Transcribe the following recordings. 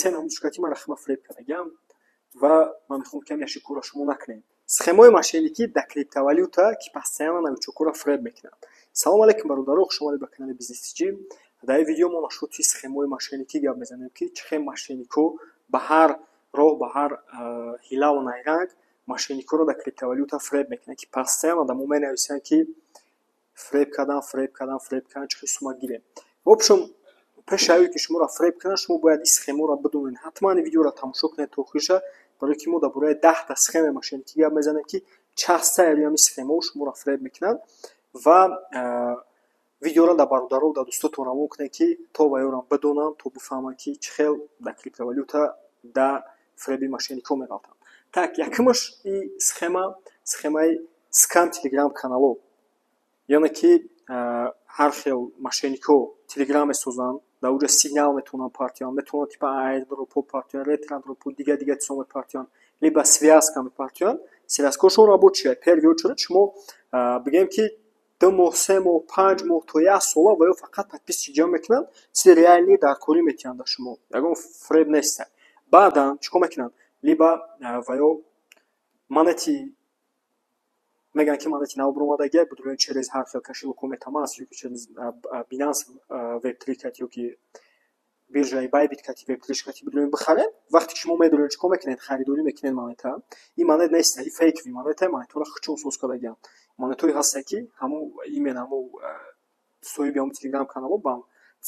Се намуд ки мара хима фиреб кардагиам ва ман мехоҳам, ки ҳамин ошибкаро шумо накунед. Схемаҳои мошенникӣ дар криптовалюта, ки постоянно новичокҳоро фиреб мекунанд. Салом алейкум, бародаро, хуш омадед ба канали Бизнес Тиҷи. Дар ин видео мо насчёти схемаҳои мошенникӣ гап мезанем, ки чӣ хел мошенникҳо ба ҳар роҳ, ба ҳар ҳилаву найранг мошенникҳоро дар криптовалюта фиреб мекунанд, ки постоянно дар мо менависанд, ки фиреб кардан, фиреб кардан, фиреб кардан, чӣ хел сума гирем. В общем, пеши аввале ки шуморо фиреб кунанд, шумо бояд ин схемаҳоро бидонед. Ҳатман ин видеоро тамошо кунед то охириша, барое ки мо дар бораи 10та схемаи мошенникӣ гап мезанем, ки часто ҳамин схемаҳо шуморо фиреб мекунанд. Ва видеоро дар бародаро, дар дӯстотон равон кунед, ки то ваёрам бидонанд, то бифаҳманд, ки чӣ хел дар криптовалюта дар фиреби мошенникҳо меғалтанд. Так, якумаш и схема, схемаи скам телеграм каналҳо, яъне ки ҳар хел мошенникҳо телеграм месозанд, дар оҷа сигнал метавонанд партиёнд, метавонанд типа аирдропҳо партиёнд, ретродропҳо, дига дига чизҳо мепартиёнд, либо связка мепартиёнд. Связкаҳошон рабочая. Первый очередь шумо, бигӯем, ки 2 моҳ, 3 моҳ, 5 моҳ то як сола ва ё фақат подписчик ҷамъ мекунанд, чизи реальный даркорӣ метиҳанд дар шумо, ягон фиреб нест. Баъдан чӣ кор мекунанд? Либо ва ё монети мегӯянд, ки монети нав баромадагия, бидурем, через ҳар хел кошелёкҳо MetaMask ё ки через Binance Web3 кати ё ки биржаи Bybit кати, Web3 кати бидурем, бихарем. Вақте ки шумо медурем, чӣ кор мекунед? Харидорӣ мекунед монета. Ин монет нест, ин фейковый монета, монетҳоро худшон соз кардагианд. Монетҳое ҳастанд, ки ҳамун именно ҳамун соҳиби ҳамун телеграм каналҳо ба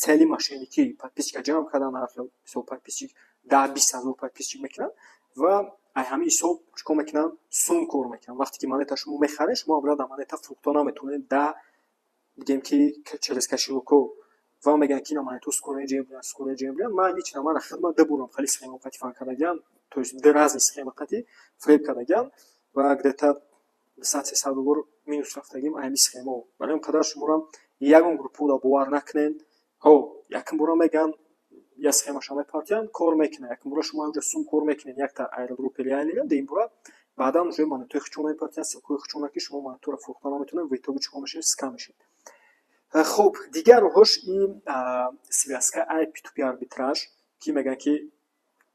цели мошенникӣ подписчика ҷамъ кардан, ҳар хел, мисол, подписчик 10-20 ҳазор подписчик мекунанд ва ай ҳамин ҳисоб чӣ кор мекунанд? Сум кор мекунанд. Вақте ки монета шумо мехаред, шумо обратно монета фурӯхта наметавонед, да, бигем, ки через кошелёкҳо. Ва мегӯянд, ки ина монетҳо скоро ҷамъ биранд, скоро ҷамъ биранд. Ман лично, мана хидмат ду борам хеле схема қати фан кардагиам, то есть ду разный схема қати фиреб кардагиам ва где-то 200-300 доллар минус рафтагим ҳамин схемао. Барои ҳамин қадар шуморо ягон группҳоро бовар накунед. Ҳо, якум бора мегӯянд, як схемаша мепартоянд, кор мекунад. Якум бора шумо ҳамҷо сум кор мекунед, якта аирдропи реальныйра, дуюм бора баъдан уже монетҳои худшон мепартоянд, ссылкаҳои худшона, ки шумо монетҳоро фурӯхта наметавонед, в итоге чӣ кор мешавед? Скам мешавед. Хуб, дигар роҳош ин связка ай P2P арбитраж, ки мегӯянд, ки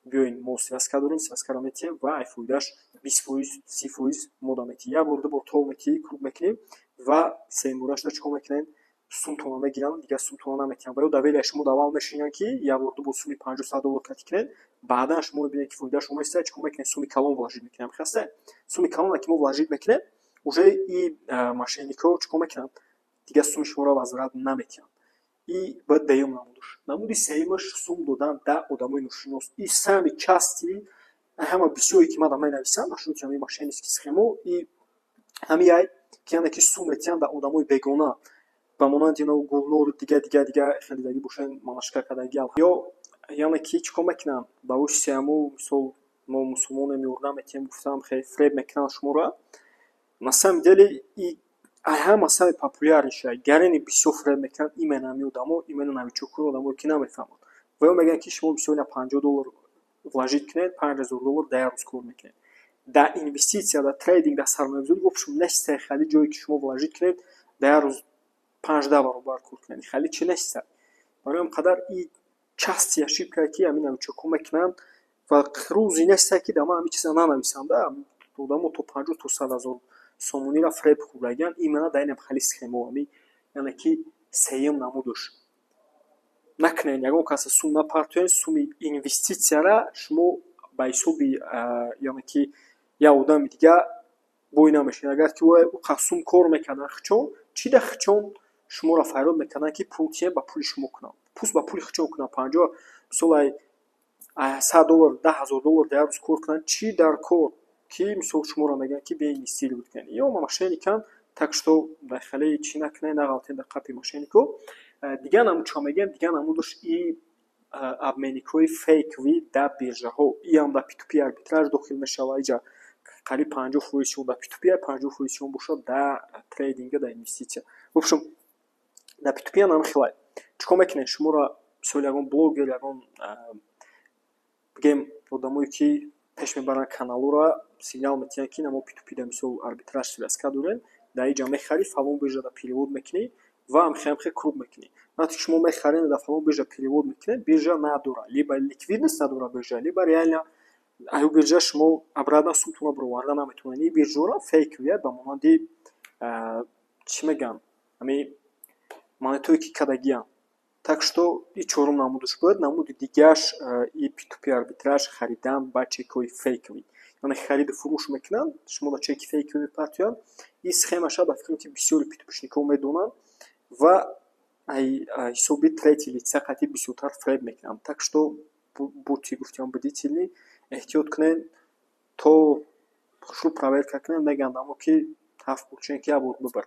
биёед, мо связка дорем, связкаро метиҳем ва ай фоидааш 20%, 30% мода метиҳем. Як бор, ду бор тов метиҳӣ, круг мекунем ва сеюмборашро чӣ кор мекунем? Сумтона мегиранд, дигар сумтона наметиҳанд. Ва ё доверияи шумо аввал мешинанд, ки як бор, ду бор суми 50-100 доллар кати кунед, баъдан шумо мебинед, ки фоидааш оместа, чӣ кор мекунед? Суми калон вложить мекунед. Хаста суми калоне ки мо вложить мекунем, уже и мошенникҳо чӣ кор мекунанд? Дигар суми шуморо возврат наметиҳанд. И баъд дуюм намудаш. Намуди сеюмаш — сум додан да одамои ношинос. И самый частый, ҳама бисёре ки ман менависам насчёти ҳамин мошеннический схемо, и ҳамин ай ки, яъне ки сум метиҳанд да одамои бегона, ба монанди ино Гулнор, дига, дига, дига хелидагӣ бошанд, манашка кардагӣ. Ё яъне ки чӣ кор мекунанд? Ба воситаи ҳамун, мисол, мо мусулмонем, ёрдам метиҳем гуфтам, хеле фиреб мекунанд шуморо. На самом деле и ҳама самый популярныйша, гарени бисёр фиреб мекунанд именно ҳамин одамо, именно новичокҳо, одамое ки намефаҳманд. Ва ё мегӯянд, ки шумо бисёр ина 50 доллар вложить кунед, 5000 доллар дар як рӯз кор мекунед. Дар инвеститсия, дар трейдинг, дар сармоягузорӣ, в общем, неста хеле ҷое, ки шумо вложить кунед, дар як рӯз 5-10 баробар кор кунед. Хеле чи неста. Барои ҳамин қадар и частый ошибкае, ки ҳамин новичокҳо мекунанд, ва рӯзе неста, ки дар ман ҳамин чиза нанависанд. Одамо то 50 то 100 ҳазор сомониро фиреб хӯрдагианд именно дар инам хеле схемао. Ҳамин, яъне ки сеюм намудаш. Накунед, ягон каса сум напартоед. Суми инвеститсияра шумо ба ҳисоби, яъне ки, як одами дига бой намешавед. Агар ки ӯ сум кор мекардан хичон, чӣ да хичон шуморо фарёд мекарданд, ки пул тиҳем, ба пули шумо кунам, пуст ба пули хичон кунам, 50, мисол, ай 100 доллар, 10 000 доллар дар як рӯз кор кунанд, чӣ дар кор, ки, мисол, шуморо мегӯянд, ки биё инвестировать кунед? Ё мошенниканд. Так что дар хеле чӣ накунед, нағалтед дар қапи мошенникҳо. Дигар намуд чӣ мегӯям? Дигар намудаш и обменникҳои фейковый дар биржаҳо. Иам дар P2P арбитраж дохил мешавад. Иҷа қариб 50 фоизшон дар P2P, 50 фоизшон бошад дар трейдинга, дар инвеститсия. В общем, дар P2P ҳам хелай. Чӣ кор мекунед? Шуморо, мисол, ягон блогер, ягон, бигем, одамое ки пеш мебаранд каналҳоро, сигнал метиҳанд, ки мо P2P да, мисол, арбитраж связка дорем, дар иҷа мехарӣ, фалон биржада перевод мекунӣ. Ва ҳамхе круг мекунӣ. Вақте ки шумо мехаред, дар фалон биржа перевод мекунед, биржа надорад, либо ликвидность надорад биржа, либо реально аю биржа шумо обратно сумтонро бароварда наметавонед. Ин биржаҳоро фейковый, ба монанди, чӣ мегӯянд, ҳамин монетое, ки кадагианд. Так что и чорум намудаш буд. Намуди дигааш и P2P арбитраж, харидан ба чекҳои фейковый, яъне хариду фурӯш мекунанд, шумо дар чеки фейковый мепартоянд. Ин схемаша, ба фикрам, ки бисёри P2Pшникҳо медонанд ва ҳисоби третий лица қатъи бисёртар фреб мекунанд. Так что будьте, гуфтиам, бдительны, эҳтиёт кунед, то хушрӯ проверка кунед. Мегӯянд амо, ки ҳафт бурчине, ки як бор бибар.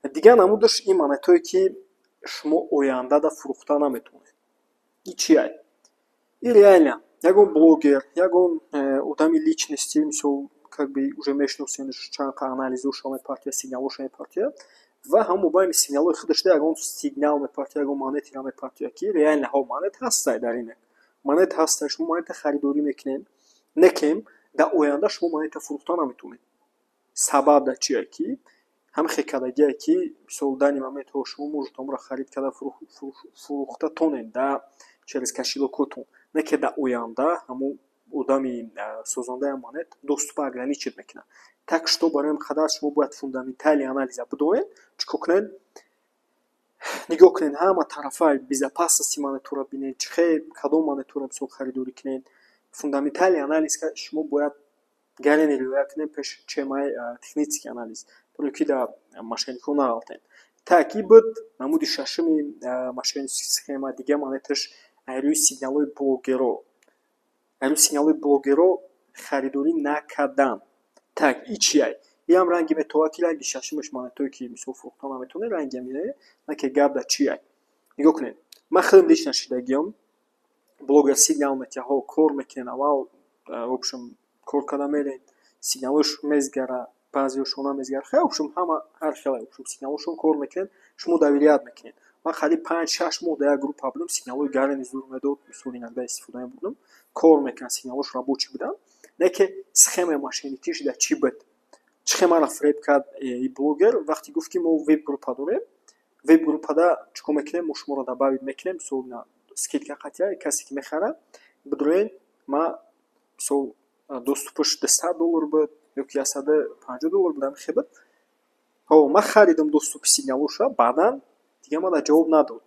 Дигар намудаш ин монетое, ки шумо ояндада фурӯхта наметавонед. И чия? И реально ягон блогер, ягон одами личности, мисол, как бы уже мешиносем, чанд анализҳошро мепартояд, сигналҳошро мепартояд ва ҳамон мобайни сигналҳои худаш ягон сигнал мепартояд, ягон монетеро мепартояд, ки реально ҳо, монет ҳастай, дар ин монет ҳастай, шумо монета харидорӣ мекунед, лекин дар оянда шумо монета фурӯхта наметавонед. Сабаб дар чие? Ки ҳамин хел кардагие, ки мисол, данный момент ҳо, шумо можете онро харид карда фурӯхта тонед да через кошелёкотон, не ки дар оянда ҳамон одами созандаи монет доступа ограничить мекунад. Так что барои ҳамин қадар шумо бояд фундаментальный анализа бидонед, чӣ кор кунед, нигоҳ кунед, ҳама тарафаи безопасности монетаро бинед, чӣ хел, кадом монетаро, мисол, харидорӣ кунед. Фундаментальный анализ шумо бояд гарени риоя кунед пеш, чем ай технический анализ, барое ки дар мошенникҳо нағалтед. Так, и буд намуди шашуми мошеннический схема. Дигар монеташ айрӯи сигналҳои блогерро, айрӯи сигналҳои блогерро харидорӣ накардан. Так, и чия? Иам ранги метавонад, ки ранги шашумаш, монетое, ки, мисол, фурӯхта наметавонед, ранги ҳамине, на ки гап дар чия? Нигоҳ кунед, ман худам лично шидагиам. Блогер сигнал метиҳад, ҳо, кор мекунед, аввал, в общем, кор карда меред, сигналҳош мезгара, баъзеҳошон намезгара. Хай, в общем, ҳама ҳар хела, в общем, сигналҳошон кор мекунед, шумо доверять мекунед. Ман қариб 5-6 моҳ дар як группа будам, сигналҳои гарени зур медод, мисол, иногда истифода мебурдам, кор мекунад, сигналҳош рабочий буданд. Лекин схемаи мошенникиш дар чӣ буд? Чӣ хел маро фреб кард и блогер? Вақте гуфт, ки мо вип группа дорем, вип группада чӣ кор мекунем, мо шуморо добавить мекунем, мисол, скидка қатъия, касе ки мехарад, бидурен. Ма, мисол, доступаш 200 доллар буд ё ки 150 доллар буд, ҳамин хел буд. Ҳо, ман харидам доступи сигналҳоша, баъдан дигар мана ҷавоб надод.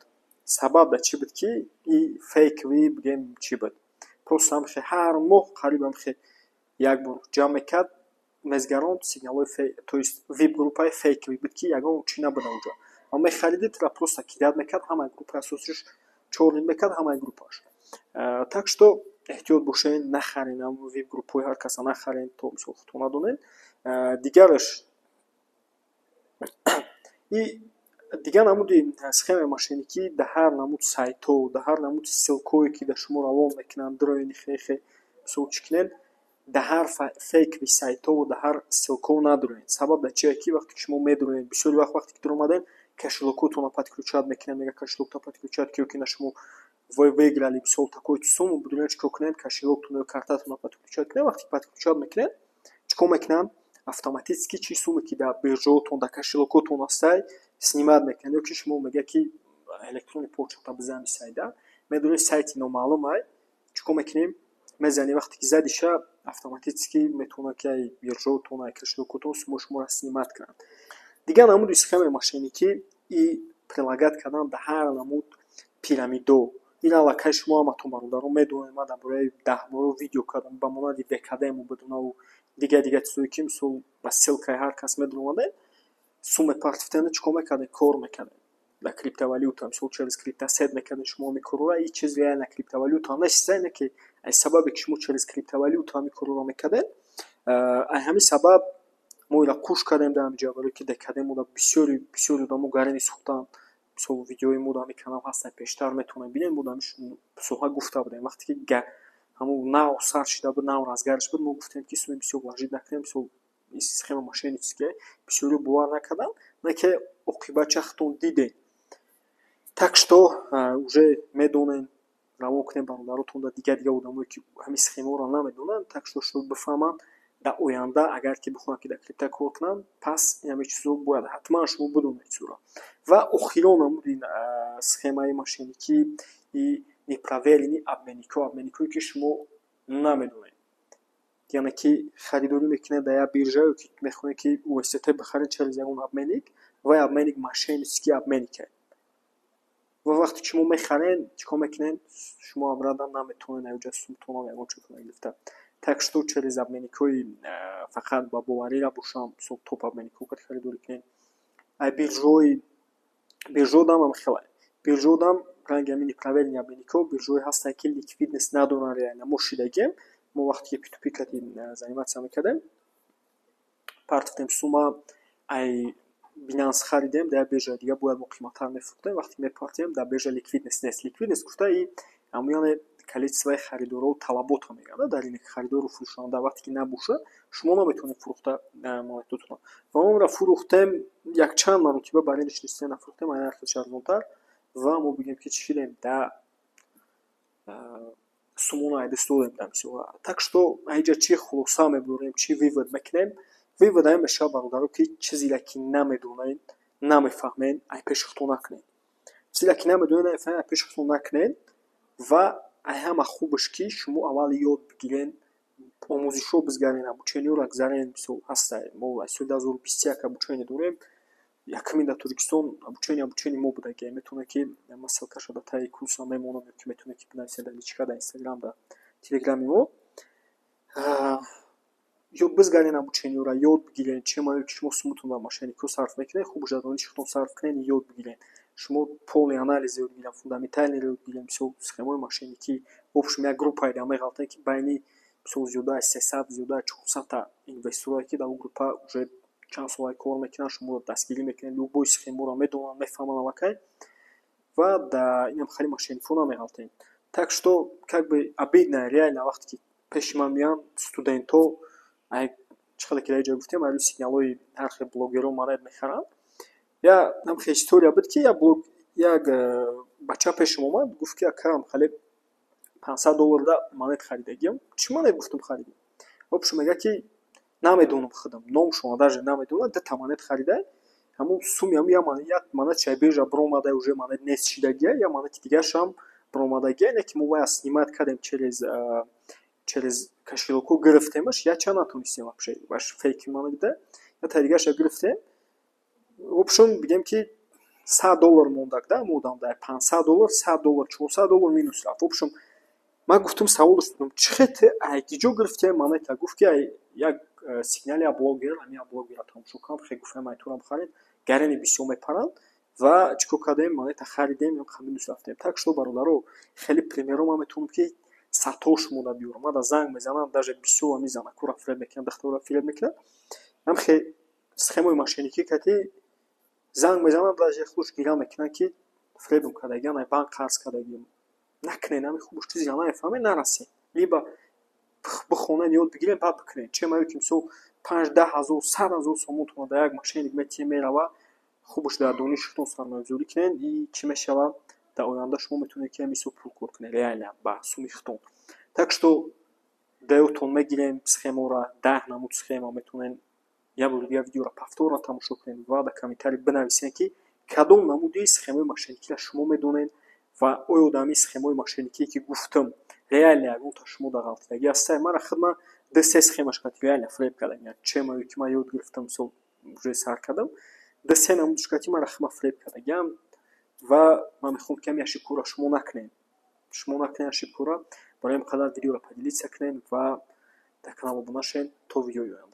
Сабаб дар чӣ буд? Ки и фейковый, бигӯем, чӣ буд, просто ҳамихе ҳар моҳ қариб ҳамихе як бор ҷамъ мекард, мезгаронд сигналҳои, то есть вип группаи фейковый буд, ки ягон чӣ набуд онҷо. Ва мехаридӣ, тура просто кидать мекард, ҳамаи группаи асосиш чёрный мекард, ҳамаи группааш. Так что эҳтиёт бошед, нахарен вип группаҳои ҳар каса, нахарен, то, мисол, худтон надонед. Дигараш и дигар намуди схемаи мошенникӣ: дар ҳар намуд сайтҳо, дар ҳар намуд ссылкое, ки дар шумо равон мекунанд, дроини хехе, мисол, чӣ кунед, дар ҳар фейковый сайтҳову дар ҳар ссылкаҳо надуроед. Сабаб дар чие? Ки вақте ки шумо медуроед, бисёри вақт, вақте ки дуромадед, кошелёкотонро подключать мекунанд, мегӯяд, кошелёкто подключать ки, ё ки на, шумо вы выиграли, мисол, такую сумму. Бидуроед, чӣ кор кунед? Кошелёктон ё картатонро подключать кунед. Вақте ки подключать мекунед, чӣ кор мекунанд? Автоматически чӣ сумме, ки дар биржаотон, дар кошелёкотон ҳастай, снимать мекунанд. Ё ки шумо мегӯяд, ки электронный почта бизани сайда, медонед, сайти номаълумай, чӣ кор мекунем? Мезанӣ. Вақте ки задиша, автоматически метавонад, ки ай биржаотон, ай кошелёкотон суммаи шуморо снимать кунанд. Дигар намуди схемаи мошенникӣ и предлагать кардан дар ҳар намуд пирамидо. Ин аллакай шумо ҳаматон, бародарон, медонед, ман дар бораи даҳборо видео кардам, ба монанди декадему бидонаву дигар дигар чизое, ки, мисол, ба ссылкаи ҳар кас медуромадед, сумме партифтена, чӣ кор мекардед? Кор мекардед дар криптовалюта, мисол, через криптосет мекардед шумо ҳамин корҳоро. Ин чиз реально криптовалюта нест, не ки аз сабабе, ки шумо через криптовалюта ҳамин корҳоро мекардед, аз ҳамин сабаб мо инро қуш кардем дар ҳамин ҷо, барое ки декадемо бисёри бисёри одамо гарени сӯхтанд. Мисол, видеои мо дар ҳамин канал ҳастанд, пештар метавонед бинед. Мо дар ҳамин соҳа гуфта будем, вақте ки ҳамун нав сар шида буд, нав разгариш буд, мо гуфтем, ки суми бисёр вложить накунем, мисол, ин схема мошенническая. Бисёриҳо бовар накарданд, не ки оқибатша худтон дидед. Так что уже медонед, равон кунед бародаротон да дигар дигар одамое, ки ҳамин схемаҳоро намедонанд, так что бифаҳманд. Дар оянда, агар ки бихоҳанд, ки дар крипта кор кунанд, пас ин чизо бояд ҳатман шумо бидонед чизоро. Ва охирон намуди схемаи мошенникӣ и непроверенный обменникҳо, обменникҳое, ки шумо намедонед, яъне ки харидорӣ мекунед дар як биржа ё ки мехоҳед, ки USDT бихаред через ягон обменник, ва обменник мошеннический обменник ва вақте ки шумо мехаред, чӣ кор мекунед? Шумо обратно наметавонед аёҷа сумтонам ягон чизро гирифта. Так что через обменникҳои фақат ба боварӣ бошанд, мисол, топ обменникҳо харидорӣ кунед. Ай биржаҳои, биржаҳо ҳам хеле, биржаҳо ранги ҳамин непроверенный обменникҳо, биржаҳое ҳастанд, ки ликвидность надоранд реально. Мо шидагем, мо вақте ки P2P кардем, заниматься мекардем, партофтем сума, ай Binance харидем, дар як биржаи дига бояд мо қиматтар мефурӯхтем. Вақте мепартем, дар биржа ликвидность нест. Ликвидность гуфта и ҳамон, яъне количествои харидору талаботро мегӯянд дар ин харидору фурӯшанда. Вақте ки набошад, шумо наметавонед фурӯхта монетотонро. Ва мо онро фурӯхтем, якчанд маротиба бар рыночный цена фурӯхтем, ай нархаш арзонтар, ва мо бигӯем, ки чӣ шидем, да сумона ай даст додем дар мисол. Так что аинҷа чӣ хулоса мебурем, чӣ вывод мекунем? Вывод ҳамин мешавад, бародаро, ки чизеро ки намедонед, намефаҳмед, ай пеши худтон накунед. Чизеро ки намедонед, намефаҳмед, ай пеши худтон накунед. Ва ай ҳама хубаш, ки шумо аввал ёд бигиред, омӯзишҳо бизгарен, обучениҳоро гузарен. Мисол, ҳастай, мо аз соли 2021 обучение дорем, якумин дар Тоҷикистон обучение мо будагиа. Метавонед, ки ман ссылкаша дар таги курсам мемонам, ё ки метавонед, ки бинависед дар личка, дар Инстаграм, дар Телеграми мо. Ё бизгарен обучениҳоро, ёд бигиред. Чем ки шумо сумутон дар мошенникҳо сарф мекунед, хубаш дар дониши худтон сарф кунед, ёд бигиред. Шумо полный анализ ёд бигиред, фундаментальныйро ёд бигиред, мисол, схемаҳои мошенникӣ. В общем, як группае дар меғалтед, ки байни, мисол, зиёда аз 300, зиёда аз 400-та инвесторое, ки дар он группа уже чанд сола кор мекунанд, шуморо дастгирӣ мекунанд, любой схемаро медонанд, мефаҳманд аллакай, ва дар инам хеле мошенникҳо намеғалтед. Так что, как бы, обидно реально, вақте ки пеши ман меянд студентҳо, чӣ хеле ки дар ҷо гуфтем, ай сигналҳои ҳар хел блогерҳо монет мехаранд. Як хел история буд, ки як блог, як бача пешам омад, гуфт, ки акам, хеле 500 долларда монет харидагиам. Чӣ монет, гуфтам, харидӣ? В общем, мегӯяд, ки намедонам худам номшона, даже намедонам. Дута монет харида, ҳамун суми ҳамун як монетшай биржа биромада, уже монет нест шидагия, як монети дигарашам биромадагия, не ки мо вая снимать кардем, через кошелёкҳо гирифтемаш, якчанд натонистем, вообще ваш фейки монет буда, якта дигарашро гирифтем. В общем, бигем, ки 100 доллар мондак да ҳамун одам дар 500 доллар, 100 доллар, 400 доллар минус рафт. В общем, ман гуфтам, саволаш додам: чӣ хел ты, ай киҷо гирифти монета? Гуфт, ки ай як сигнали блогер, ҳамин блогера тамошо кардам, хел гуфтам, ай турам харид, гарани бисёр мепаранд. Ва чӣ кор кардем? Монета харидем, минус рафтем. Так что, бародаро, хеле примерҳо ман метавонам, ки садҳо шумода биёрам. Ман да занг мезанам, даже бисёр ҳамин занакҳоро фиреб мекунам, духтарро фиреб мекунам, ҳам хел схемаи мошенникӣ кати занг мезанам, даже худш гиря мекунанд, ки фиребм кардагиан, ай банк қарз кардагиам. Накунед ҳамин, хубаш чизеро намефаҳмед, нарасед, либо бихонед, ёд бигиред, баъд бикунед. Чем аю ки, мисол, 5, 10 ҳазор, 100 000 сомонтонро дар як мошенник метиҳед, мерава. Хубаш дар дониши худтон сармоягузорӣ кунед. И чӣ мешавад? Дар оянда шумо метавонед, ки ҳамин пул кор кунед реально ба суми худтон. Так что даётон мегирем схемаро, 10 намуд схема. Метавонед як бори дигар видеоро повторно тамошо кунед ва дар комментарий бинависед, ки кадом намуди схемаи мошенникиро шумо медонед ва оё дар ҳамин схемаҳои мошенникие, ки гуфтам, реально ягонта шумо дар ғалтидагӣ ҳастед. Мара худма ду се схемаш кати реально фиреб кардагиам. Чемаю ки ман ёд гирифтам, мисол, уже сар кардам, ду се намудаш кати мара худма фиреб кардагиам. Ва ман мехоҳам, ки ҳамин ошибкаро шумо накунед, шумо накунед ошибкаро. Барои ҳамин қадар видеоро поделиться кунед ва дар канал обуна шавед. То видеои оянда.